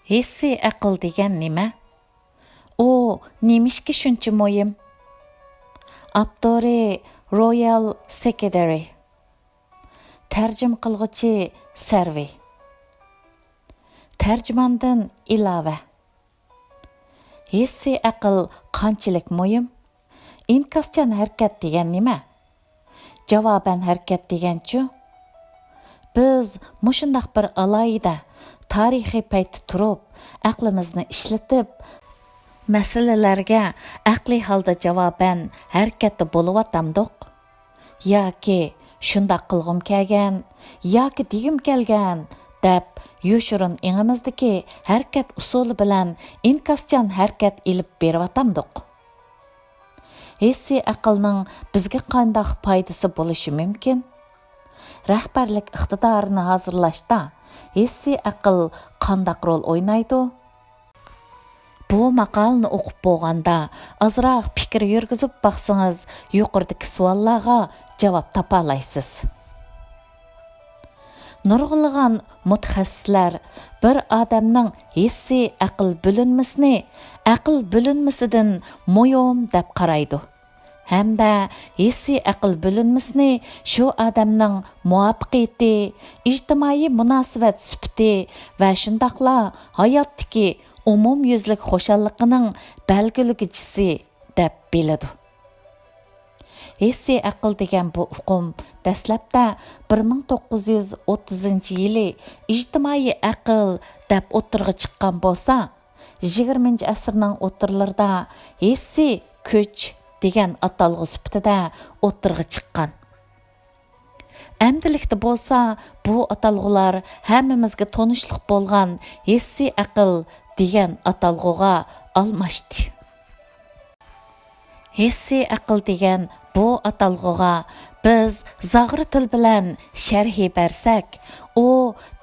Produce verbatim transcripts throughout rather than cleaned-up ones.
ھېسسىي ئەقىل دېگەن نېمە؟ ئۇ نېمىشقا شۇنچە مۇھىم؟ ئاپتورى رويال سېكرېتارى. تەرجىمە قىلغۇچى سەرۋى. تەرجىماندىن ئىلاۋە. ھېسسىي ئەقىل قانچىلىك مۇھىم؟ ئىنكاسچان ھەرىكەت دېگەن نېمە؟ جاۋابەن ھەرىكەت دېگەنچۇ؟ بىز مۇشۇنداق بىر ئالاھىدە تارىخىي پەيتتە تۇرۇپ، ئەقلىمىزنى ئىشلىتىپ، مەسىلىلەرگە ئەقلىي ھالدا جاۋابەن ھەرىكەتتە بولۇۋاتامدۇق؟ ياكى شۇنداق قىلغۇم كەلگەن ياكى دېگۈم كەلگەن دەپ يوشۇرۇن ئېڭىمىزدىكى ھەرىكەت ئۇسۇلى بىلەن ئىنكاسچان ھەرىكەت ئېلىپ بېرىۋاتامدۇق؟ ھېسسىي ئەقىلنىڭ بىزگە قانداق پايدىسى بولۇشى مۇمكىن؟ رەھبەرلىك ئىقتىدارىنى ھازىرلاشتا ھېسسىي ئەقىل قانداق رول ئوينايدۇ؟ بۇ ماقالىنى ئوقۇپ بولغاندا، ئازراق پىكىر يۈرگۈزۈپ باقسىڭىز، يۇقىرىدىكى سوئاللارغا جاۋاب تاپالايسىز. نۇرغۇنلىغان مۇتەخەسسىسلەر بىر ئادەمنىڭ ھېسسىي ئەقىل بۆلۈنمىسىنى ئەقىل بۆلۈنمىسىدىن مۇھىم دەپ قارايدۇ. ھەمدە ھېسسىي ئەقىل بۆلۈنمىسىنى شۇ ئادەمنىڭ مۇۋەپپەقىيىتى، ئىجتىمائىي مۇناسىۋەت سۈپىتى ۋە شۇنداقلا ھاياتتىكى ئومۇميۈزلۈك خۇشاللىقىنىڭ بەلگىلىگۈچىسى دەپ بىلىدۇ. ھېسسىي ئەقىل دېگەن بۇ ئۇقۇم دەسلەپتە بىر مىڭ توققۇز يۈز ئوتتۇزىنچى يىلى ئىجتىمائىي ئەقىل دەپ ئوتتۇرىغا چىققان بولسا، يىگىرمىنچى ئەسىرنىڭ ئوتتۇرىلىرىدا ھېسسىي كۈچ دېگەن ئاتالغۇ سۈپىتىدە ئوتتۇرىغا چىققان. ئەمدىلىكتە بولسا بۇ ئاتالغۇلار ھەممىمىزگە تونۇشلۇق بولغان ھېسسىي ئەقىل دېگەن ئاتالغۇغا ئالماشتى. ھېسسىي ئەقىل دېگەن بۇ ئاتالغۇغا بىز زاغرا تىل بىلەن شەرھى بەرسەك، ئۇ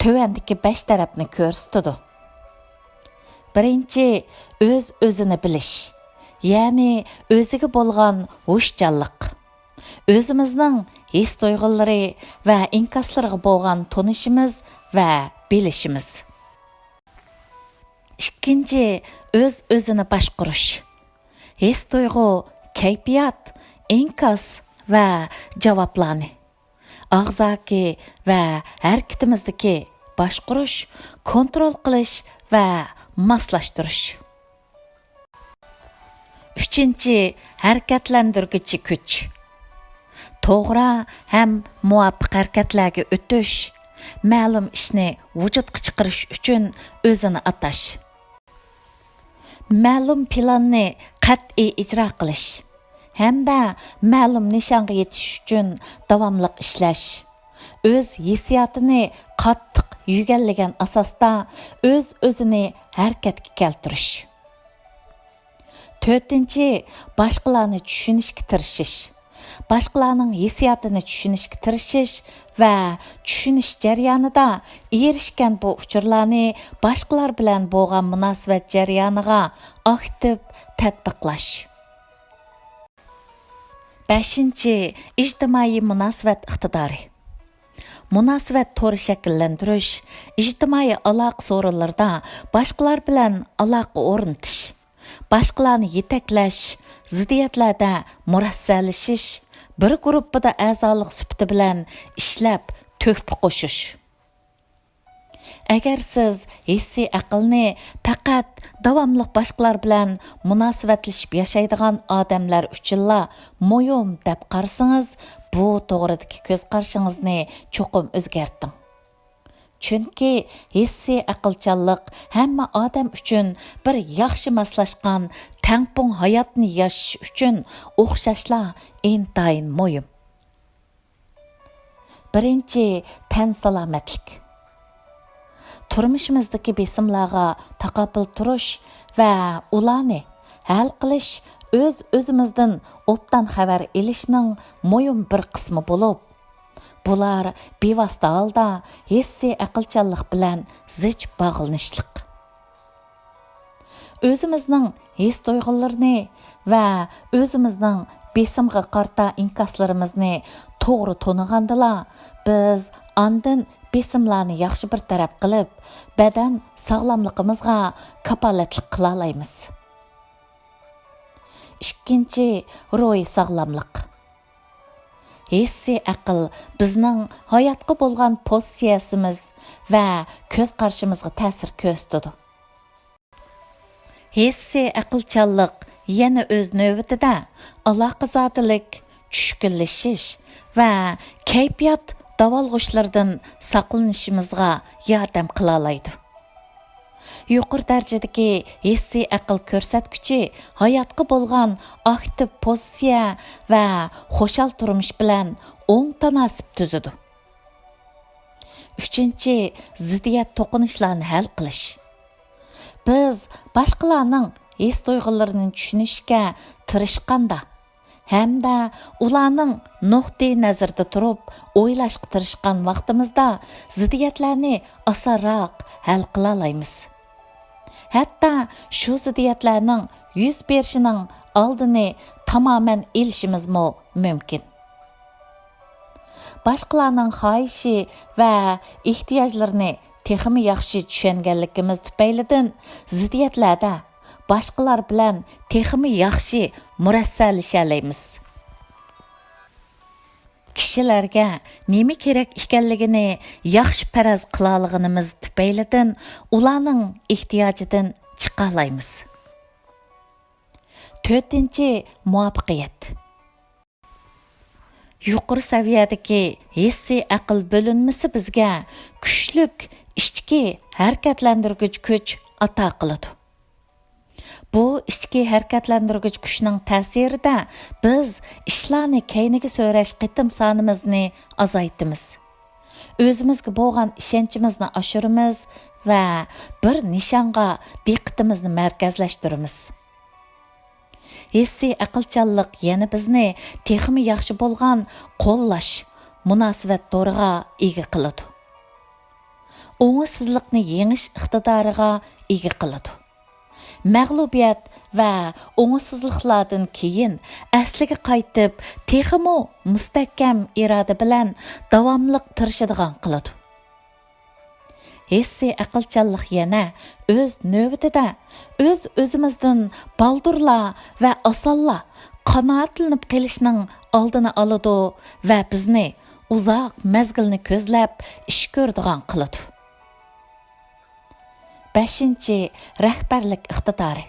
تۆۋەندىكى بەش تەرەپنى كۆرسىتىدۇ. بىرىنچى، ئۆز-ئۆزىنى بىلىش، يەنى ئۆزىگە بولغان ھوشچانلىق. ئۆزىمىزنىڭ ھېس-تۇيغۇلىرى ۋە ئىنكاسلىرىغا بولغان تونۇشىمىز ۋە بىلىشىمىز. ئىككىنچى، ئۆز-ئۆزىنى باشقۇرۇش. ھېس-تۇيغۇ، كەيپىيات، ئىنكاس ۋە جاۋابلارنى، ئاغزاكى ۋە ھەرىكىتىمىزدىكى باشقۇرۇش، كونترول قىلىش ۋە ماسلاشتۇرۇش. ئۈچىنچى، ھەرىكەتلەندۈرگۈچى كۈچ. توغرا ھەم مۇۋاپىق ھەرىكەتلەرگە ئۆتۈش، مەلۇم ئىشنى ۋۇجۇدقا چىقىرىش ئۈچۈن ئۆزىنى ئاتاش. مەلۇم پىلاننى قەتئىي ئىجرا قىلىش ھەمدە مەلۇم نىشانغا يېتىش ئۈچۈن داۋاملىق ئىشلەش. ئۆز ھېسسىياتىنى قاتتىق يۈگەنلىگەن ئاساستا ئۆز-ئۆزىنى ھەرىكەتكە كەلتۈرۈش. تۆتىنچى، باشقىلارنى چۈشىنىشكە تىرىشىش. باشقىلارنىڭ ھېسسىياتىنى چۈشىنىشكە تىرىشىش ۋە چۈشىنىش جەريانىدا ئېرىشكەن بۇ ئۇچۇرلارنى باشقىلار بىلەن بولغان مۇناسىۋەت جەريانىغا ئاكتىپ تەتبىقلاش. بەشىنچى، ئىجتىمائىي مۇناسىۋەت ئىقتىدارى. مۇناسىۋەت تورى شەكىللەندۈرۈش، ئىجتىمائىي ئالاقە سورۇنلىرىدا باشقىلار بىلەن ئالاقە ئورنىتىش، باشقىلارنى يېتەكلەش، زىددىيەتلەردە مۇرەسسەلىشىش، بىر گۇرۇپپىدا ئەزالىق سۈپىتى بىلەن ئىشلەپ تۆھپە قوشۇش. ئەگەر سىز ھېسسىي ئەقىلنى پەقەت داۋاملىق باشقىلار بىلەن مۇناسىۋەتلىشىپ ياشايدىغان ئادەملەر ئۈچۈنلا مۇھىم دەپ قارىسىڭىز، بۇ توغرىدىكى كۆز قارىشىڭىزنى چوقۇم ئۆزگەرتىڭ. چۈنكى ھېسسىي ئەقىلچانلىق ھەممە ئادەم ئۈچۈن بىر ياخشى ماسلاشقان تەڭپۇڭ ھاياتنى ياشىشى ئۈچۈن ئوخشاشلا ئىنتايىن مۇھىم. بىرىنچى، تەن سالامەتلىك. تۇرمۇشىمىزدىكى بېسىملارغا تاقابىل تۇرۇش ۋە ئۇلارنى ھەل قىلىش ئۆز-ئۆزىمىزدىن ئوبدان خەۋەر ئېلىشنىڭ مۇھىم بىر قىسمى بولۇپ، بۇلار بىۋاسىتە ھالدا ھېسسىي ئەقىلچانلىق بىلەن زىچ باغلىنىشلىق. ئۆزىمىزنىڭ ھېس-تۇيغۇلىرىنى ۋە ئۆزىمىزنىڭ بېسىمغا قارىتا ئىنكاسلىرىمىزنى توغرا تونۇغاندىلا، بىز ئاندىن بېسىملارنى ياخشى بىر تەرەپ قىلىپ، بەدەن ساغلاملىقىمىزغا كاپالەتلىك قىلالايمىز. ئىككىنچى، روھىي ساغلاملىق. ھېسسىي ئەقىل بىزنىڭ ھاياتقا بولغان پوزىتسىيەسىمىز ۋە كۆز قارىشىمىزغا تەسىر كۆرسىتىدۇ. ھېسسىي ئەقىلچانلىق يەنە ئۆز نۆۋىتىدە ئالاقىزادىلىك، چۈشكۈنلىشىش ۋە كەيپىيات داۋالغۇشلىرىدىن ساقلىنىشىمىزغا ياردەم قىلالايدۇ. يۇقىرى دەرىجىدىكى ھېسسىي ئەقىل كۆرسەتكۈچى ھاياتقا بولغان ئاكتىپ پوزىتسىيە ۋە خۇشال تۇرمۇش بىلەن ئوڭ تاناسىپ تۈزىدۇ. ئۈچىنچى، زىددىيەت توقۇنۇشلارنى ھەل قىلىش. بىز باشقىلارنىڭ ھېس-تۇيغۇلىرىنى چۈشىنىشكە تىرىشقاندا ھەمدە ئۇلارنىڭ نۇقتىئىنەزىرىدە تۇرۇپ ئويلاشقا تىرىشقان ۋاقتىمىزدا زىددىيەتلەرنى ئاسانراق ھەل قىلالايمىز. ھەتتا شۇ زىددىيەتلەرنىڭ يۈز بېرىشىنىڭ ئالدىنى تامامەن ئېلىشىمىزمۇ مۇمكىن. باشقىلارنىڭ خاھىشى ۋە ئېھتىياجلىرىنى تېخىمۇ ياخشى چۈشەنگەنلىكىمىز تۈپەيلىدىن زىددىيەتلەردە باشقىلار بىلەن تېخىمۇ ياخشى مۇرەسسەلىشەلەيمىز. كىشىلەرگە نېمە كېرەك ئىكەنلىكىنى ياخشى پەرەز قىلالىغىنىمىز تۈپەيلىدىن ئۇلارنىڭ ئېھتىياجىدىن چىقالايمىز. تۆتىنچى، مۇۋەپپەقىيەت. يۇقىرى سەۋىيەدىكى ھېسسىي ئەقىل بۆلۈنمىسى بىزگە كۈچلۈك ئىچكى ھەرىكەتلەندۈرگۈچ كۈچ ئاتا قىلىدۇ. بۇ ئىچكى ھەرىكەتلەندۈرگۈچ كۈچنىڭ تەسىرىدە بىز ئىشلارنى كەينىگە سۆرەش قېتىم سانىمىزنى ئازايتىمىز. ئۆزىمىزگە بولغان ئىشەنچىمىزنى ئاشۇرىمىز ۋە بىر نىشانغا دىققىتىمىزنى مەركەزلەشتۈرىمىز. ھېسسىي ئەقىلچانلىق يەنە بىزنى تېخىمۇ ياخشى بولغان قوللاش، مۇناسىۋەت تورىغا ئىگە قىلىدۇ. ئوڭۇشسىزلىقنى يېڭىش ئىقتىدارىغا ئىگە قىلىدۇ. مەغلۇبىيەت ۋە ئوڭۇشسىزلىقلاردىن كېيىن ئەسلىگە قايتىپ، تېخىمۇ مۇستەھكەم ئىرادە بىلەن داۋاملىق تىرىشىدىغان قىلىدۇ. ھېسسىي ئەقىلچانلىق يەنە ئۆز نۆۋىتىدە ئۆز-ئۆزىمىزدىن بالدۇرلا ۋە ئاسانلا قانائەتلىنىپ قېلىشنىڭ ئالدىنى ئالىدۇ ۋە بىزنى ئۇزاق مەزگىلنى كۆزلەپ ئىش كۆرىدىغان قىلىدۇ. بەشىنچى، رەھبەرلىك ئىقتىدارى.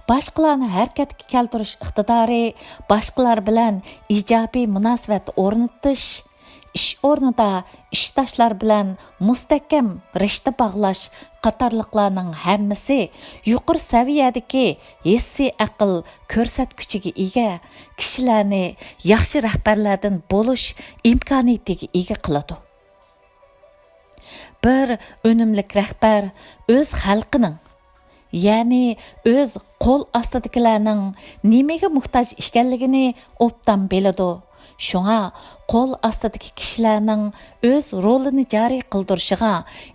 باشقىلارنى ھەرىكەتكە كەلتۈرۈش ئىقتىدارى، باشقىلار بىلەن ئىجابىي مۇناسىۋەت ئورنىتىش، ئىش ئورنىدا ئىشداشلار بىلەن مۇستەھكەم رىشتە باغلاش قاتارلىقلارنىڭ ھەممىسى يۇقىرى سەۋىيەدىكى ھېسسىي ئەقىل كۆرسەتكۈچىگە ئىگە كىشىلەرنى ياخشى رەھبەرلەردىن بولۇش ئىمكانىيىتىگە ئىگە قىلىدۇ. بىر ئۈنۈملۈك رەھبەر ئۆز خەلقىنىڭ، يەنى ئۆز قول ئاستىدىكىلەرنىڭ نېمىگە موھتاج ئىكەنلىكىنى ئوبدان بىلىدۇ. شۇڭا قول ئاستىدىكى كىشىلەرنىڭ ئۆز رولىنى جارى قىلدۇرۇشىغا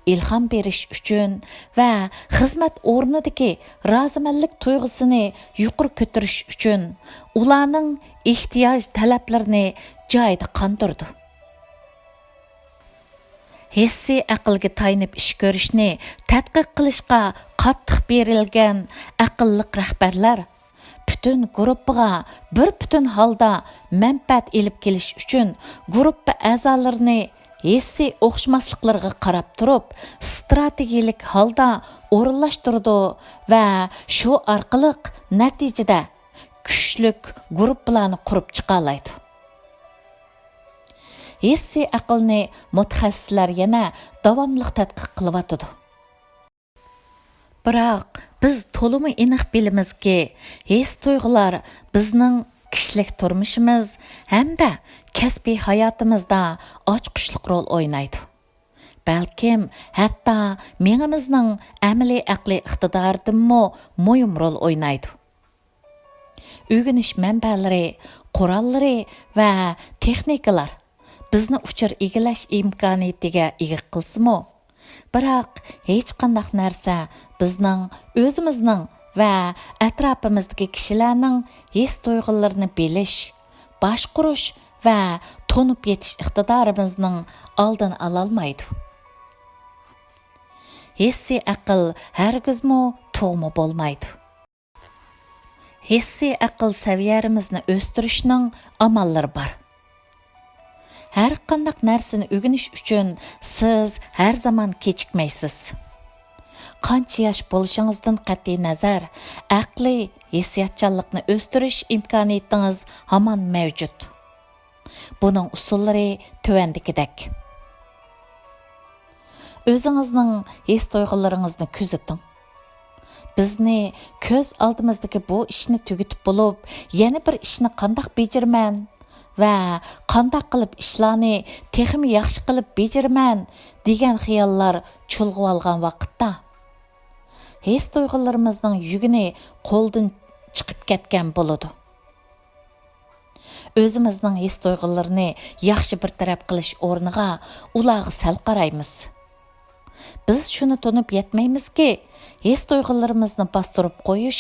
ئىلھام بېرىش ئۈچۈن ۋە خىزمەت ئورنىدىكى رازىمەنلىك تۇيغۇسىنى يۇقىرى كۆتۈرۈش ئۈچۈن ئۇلارنىڭ ئېھتىياج تەلەپلىرىنى جايىدا قاندۇرىدۇ. ھېسسىي ئەقىلگە تايىنىپ ئىش كۆرۈشنى تەتقىق قىلىشقا قاتتىق بېرىلگەن ئەقىللىق رەھبەرلەر پۈتۈن گۇرۇپپىغا بىر پۈتۈن ھالدا مەنپەئەت ئېلىپ كېلىش ئۈچۈن گۇرۇپپا ئەزالىرىنى ھېسسىي ئوخشىماسلىقلىرىغا قاراپ تۇرۇپ، ئىستراتېگىيەلىك ھالدا ئورۇنلاشتۇرىدۇ ۋە شۇ ئارقىلىق نەتىجىدە كۈچلۈك گۇرۇپپىلارنى قۇرۇپ چىقالايدۇ. ھېسسىي ئەقىلنى مۇتەخەسسىسلەر يەنە داۋاملىق تەتقىق قىلىۋاتىدۇ. بىراق، بىز تولىمۇ ئېنىق بىلىمىزكى، ھېس-تۇيغۇلار بىزنىڭ كىشىلىك تۇرمۇشىمىز ھەمدە كەسپىي ھاياتىمىزدا ئاچقۇچلۇق رول ئوينايدۇ. بەلكىم، ھەتتا مېڭىمىزنىڭ ئەمەلىي ئەقلىي ئىقتىدارىدىنمۇ مۇھىم رول ئوينايدۇ. ئۆگىنىش مەنبەلىرى، قوراللىرى ۋە تېخنىكىلار بىزنى ئۇچۇر ئىگىلەش ئىمكانىيىتىگە ئىگە قىلسىمۇ، بىراق ھېچقانداق نەرسە بىزنىڭ ئۆزىمىزنىڭ ۋە ئەتراپىمىزدىكى كىشىلەرنىڭ ھېس-تۇيغۇلىرىنى بىلىش، باشقۇرۇش ۋە تونۇپ يېتىش ئىقتىدارىمىزنىڭ ئالدىنى ئالالمايدۇ. ھېسسىي ئەقىل ھەرگىزمۇ تۇغما بولمايدۇ. ھېسسىي ئەقىل سەۋىيەمىزنى ئۆستۈرۈشنىڭ ئاماللىرى بار. ھەر قانداق نەرسىنى ئۆگىنىش ئۈچۈن سىز ھەر زامان كېچىكمەيسىز. قانچە ياش بولۇشىڭىزدىن قەتئىينەزەر، ئەقلىي ھېسسىياتچانلىقنى ئۆستۈرۈش ئىمكانىيىتىڭىز ھامان مەۋجۇت. بۇنىڭ ئۇسۇللىرى تۆۋەندىكىدەك. ئۆزىڭىزنىڭ ھېس-تۇيغۇلىرىڭىزنى كۆزىتىڭ. بىزنى كۆز ئالدىمىزدىكى بۇ ئىشنى تۈگىتىپ بولۇپ، يەنە بىر ئىشنى قانداق بېجىرىمەن ۋە قانداق قىلىپ ئىشلارنى تېخىمۇ ياخشى قىلىپ بېجىرىمەن دېگەن خىياللار چۇلغىۋالغان ۋاقىتتا، ھېس-تۇيغۇلىرىمىزنىڭ يۈگىنى قولدىن چىقىپ كەتكەن بولىدۇ. ئۆزىمىزنىڭ ھېس-تۇيغۇلىرىنى ياخشى بىر تەرەپ قىلىش ئورنىغا ئۇلارغا سەل قارايمىز. بىز شۇنى تونۇپ يەتمەيمىزكى، ھېس-تۇيغۇلىرىمىزنى باستۇرۇپ قويۇش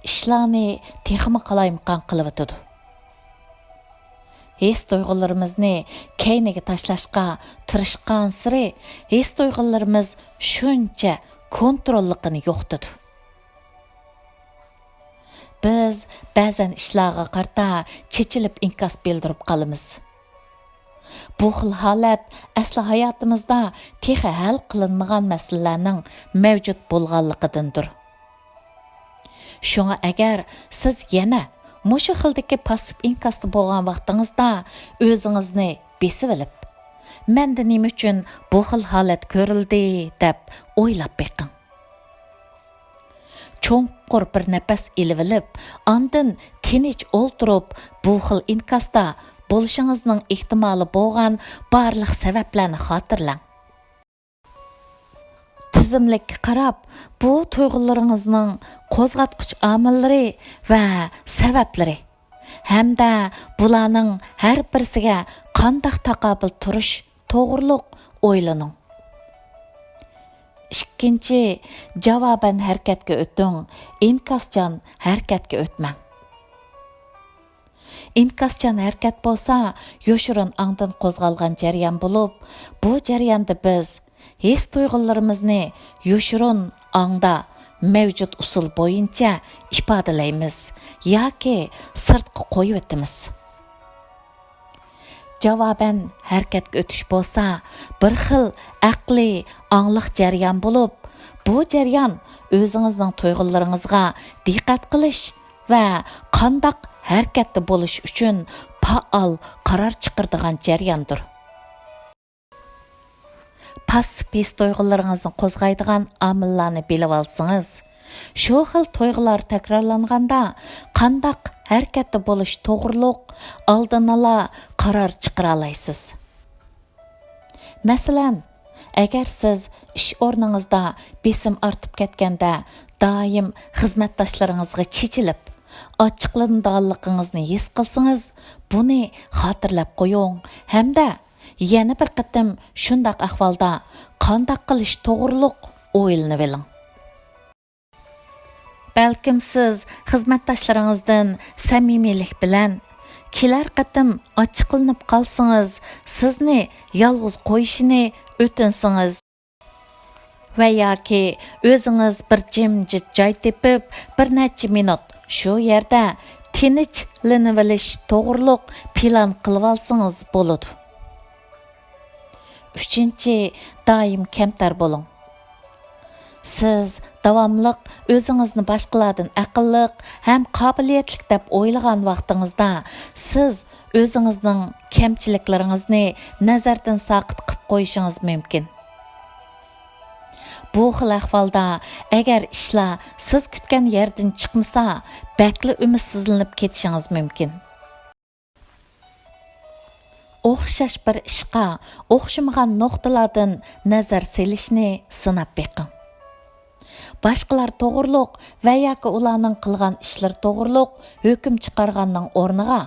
ئىشلارنى تېخىمۇ قالايمىقان قىلىۋېتىدۇ. ھېس-تۇيغۇلىرىمىزنى كەينىگە تاشلاشقا تىرىشقانسېرى، ھېس-تۇيغۇلىرىمىز شۇنچە كونتروللۇقىنى يوقىتىدۇ. بىز بەزەن ئىشلارغا قارىتا چېچىلىپ ئىنكاس بىلدۈرۈپ قالىمىز. بۇ خىل ھالەت ئەسلى ھاياتىمىزدا تېخى ھەل قىلىنمىغان مەسىلىلەرنىڭ مەۋجۇت بولغانلىقىدىندۇر. شۇڭا ئەگەر سىز يەنە مۇشۇ خىلدىكى پاسسىپ ئىنكاستا بولغان ۋاقتىڭىزدا ئۆزىڭىزنى بېسىۋېلىپ، مەندە نېمە ئۈچۈن بۇ خىل ھالەت كۆرۈلدى دەپ ئويلاپ بېقىڭ. چوڭقۇر بىر نەپەس ئېلىۋېلىپ، ئاندىن تىنچ ئولتۇرۇپ، بۇ خىل ئىنكاستا بولۇشىڭىزنىڭ ئېھتىمالى بولغان بارلىق سەۋەبلەرنى خاتىرىلەڭ. تىزىملىككە قاراپ، بۇ تۇيغۇلىرىڭىزنىڭ قوزغاتقۇچ ئامىللىرى ۋە سەۋەبلىرى ھەمدە بۇلارنىڭ ھەر بىرسىگە قانداق تاقابىل تۇرۇش توغرۇلۇق ئويلىنىڭ. ئىككىنچى، جاۋابەن ھەرىكەتكە ئۆتۈڭ، ئىنكاسچان ھەرىكەتكە ئۆتمەڭ. ئىنكاسچان ھەرىكەت بولسا يوشۇرۇن ئاڭدىن قوزغالغان جەريان بولۇپ، بۇ جەرياندا بىز ھېس-تۇيغۇلىرىمىزنى يوشۇرۇن ئاڭدا مەۋجۇت ئۇسۇل بويىچە ئىپادىلەيمىز ياكى سىرتقا قويۇۋېتىمىز. جاۋابەن ھەرىكەتكە ئۆتۈش بولسا بىر خىل ئەقلىي ئاڭلىق جەريان بولۇپ، بۇ جەريان ئۆزىڭىزنىڭ تۇيغۇلىرىڭىزغا دىققەت قىلىش ۋە قانداق ھەرىكەتتە بولۇش ئۈچۈن پائال قارار چىقىرىدىغان جەرياندۇر. پاسسىپ ھېس-تۇيغۇلىرىڭىزنى قوزغايدىغان ئامىللارنى بىلىۋالسىڭىز، شۇ خىل تۇيغۇلار تەكرارلانغاندا قانداق ھەرىكەتتە بولۇش توغرۇلۇق ئالدىن ئالا قارار چىقىرالايسىز. مەسىلەن، ئەگەر سىز ئىش ئورنىڭىزدا بېسىم ئارتىپ كەتكەندە دائىم خىزمەتداشلىرىڭىزغا چېچىلىپ، ئاچچىقلىنىدىغانلىقىڭىزنى ھېس قىلسىڭىز، بۇنى خاتىرىلەپ قويۇڭ ھەمدە يەنە بىر قېتىم شۇنداق ئەھۋالدا قانداق قىلىش توغرۇلۇق ئويلىنىۋېلىڭ. بەلكىم سىز خىزمەتداشلىرىڭىزدىن سەمىمىيلىك بىلەن، كېلەر قېتىم ئاچچىقلىنىپ قالسىڭىز، سىزنى يالغۇز قويۇشىنى ئۆتۈنسىڭىز ۋە ياكى ئۆزىڭىز بىر جىمجىت جاي تېپىپ، بىر نەچچە مىنۇت شۇ يەردە تىنچلىنىۋېلىش توغرۇلۇق پىلان قىلىۋالسىڭىز بولىدۇ. ئۈچىنچى، دائىم كەمتەر بولۇڭ. سىز داۋاملىق ئۆزىڭىزنى باشقىلاردىن ئەقىللىق ھەم قابىلىيەتلىك دەپ ئويلىغان ۋاقتىڭىزدا، سىز ئۆزىڭىزنىڭ كەمچىلىكلىرىڭىزنى نەزەردىن ساقىت قىلىپ قويۇشىڭىز مۇمكىن. بۇ خىل ئەھۋالدا، ئەگەر ئىشلار سىز كۈتكەن يەردىن چىقمىسا، بەكلا ئۈمىدسىزلىنىپ كېتىشىڭىز مۇمكىن. ئوخشاش بىر ئىشقا ئوخشىمىغان نۇقتىلاردىن نەزەر سېلىشنى سىناپ بېقىڭ. باشقىلار توغرۇلۇق ۋە ياكى ئۇلارنىڭ قىلغان ئىشلىرى توغرۇلۇق ھۆكۈم چىقارغاننىڭ ئورنىغا،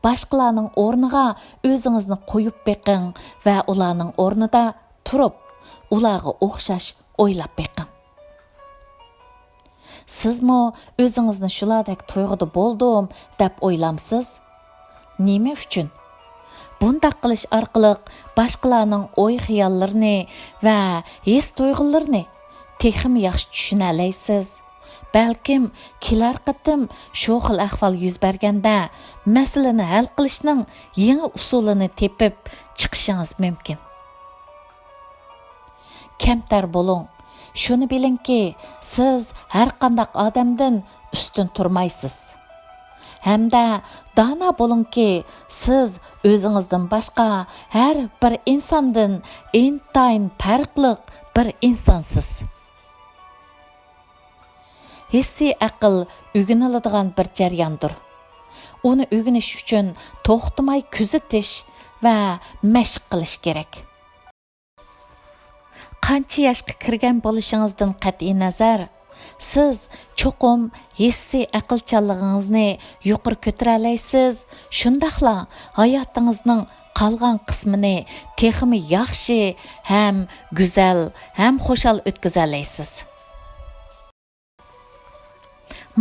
باشقىلارنىڭ ئورنىغا ئۆزىڭىزنى قويۇپ بېقىڭ ۋە ئۇلارنىڭ ئورنىدا تۇرۇپ، ئۇلارغا ئوخشاش ئويلاپ بېقىڭ. سىزمۇ ئۆزىڭىزنى شۇلاردەك تۇيغۇدا بولدۇم دەپ ئويلامسىز؟ نېمە ئۈچۈن؟ بۇنداق قىلىش ئارقىلىق باشقىلارنىڭ ئوي-خىياللىرىنى ۋە ھېس-تۇيغۇلىرىنى تېخىمۇ ياخشى چۈشىنەلەيسىز. بەلكىم كېلەر قېتىم شۇ خىل ئەھۋال يۈز بەرگەندە مەسىلىنى ھەل قىلىشنىڭ يېڭى ئۇسۇلىنى تېپىپ چىقىشىڭىز مۇمكىن. كەمتەر بولۇڭ. شۇنى بىلىڭكى، سىز ھەرقانداق ئادەمدىن ئۈستۈن تۇرمايسىز. ھەمدە دانا بولۇڭكى، سىز ئۆزىڭىزدىن باشقا ھەر بىر ئىنساندىن ئىنتايىن پەرقلىق بىر ئىنسانسىز. ھېسسىي ئەقىل ئۆگىنىلىدىغان بىر جەرياندۇر. ئۇنى ئۆگىنىش ئۈچۈن توختىماي كۆزىتىش ۋە مەشىق قىلىش كېرەك. قانچە ياشقا كىرگەن بولۇشىڭىزدىن قەتئىينەزەر، سىز چوقۇم ھېسسىي ئەقىلچانلىقىڭىزنى يۇقىرى كۆتۈرەلەيسىز، شۇنداقلا ھاياتىڭىزنىڭ قالغان قىسمىنى تېخىمۇ ياخشى ھەم گۈزەل ھەم خۇشال ئۆتكۈزەلەيسىز.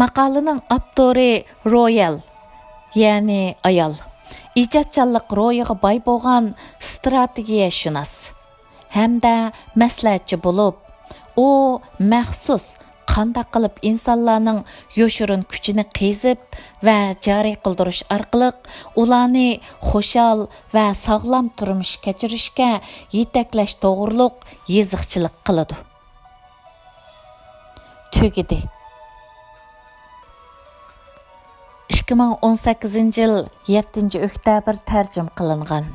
ماقالىنىڭ ئاپتورى رويال، يەنى ئايال، ئىجادچانلىق روھىغا باي بولغان ستراتېگىيەشۇناس ھەمدە مەسلىھەتچى بولۇپ، ئۇ مەخسۇس قانداق قىلىپ ئىنسانلارنىڭ يوشۇرۇن كۈچىنى قېزىپ ۋە جارى قىلدۇرۇش ئارقىلىق ئۇلارنى خۇشال ۋە ساغلام تۇرمۇش كەچۈرۈشكە يېتەكلەش توغرۇلۇق يېزىقچىلىق قىلىدۇ. تۈگىدى. ئىككى مىڭ ئون سەككىزىنچى يىل يەتتىنچى ئۆكتەبىر تەرجىمە قىلىنغان.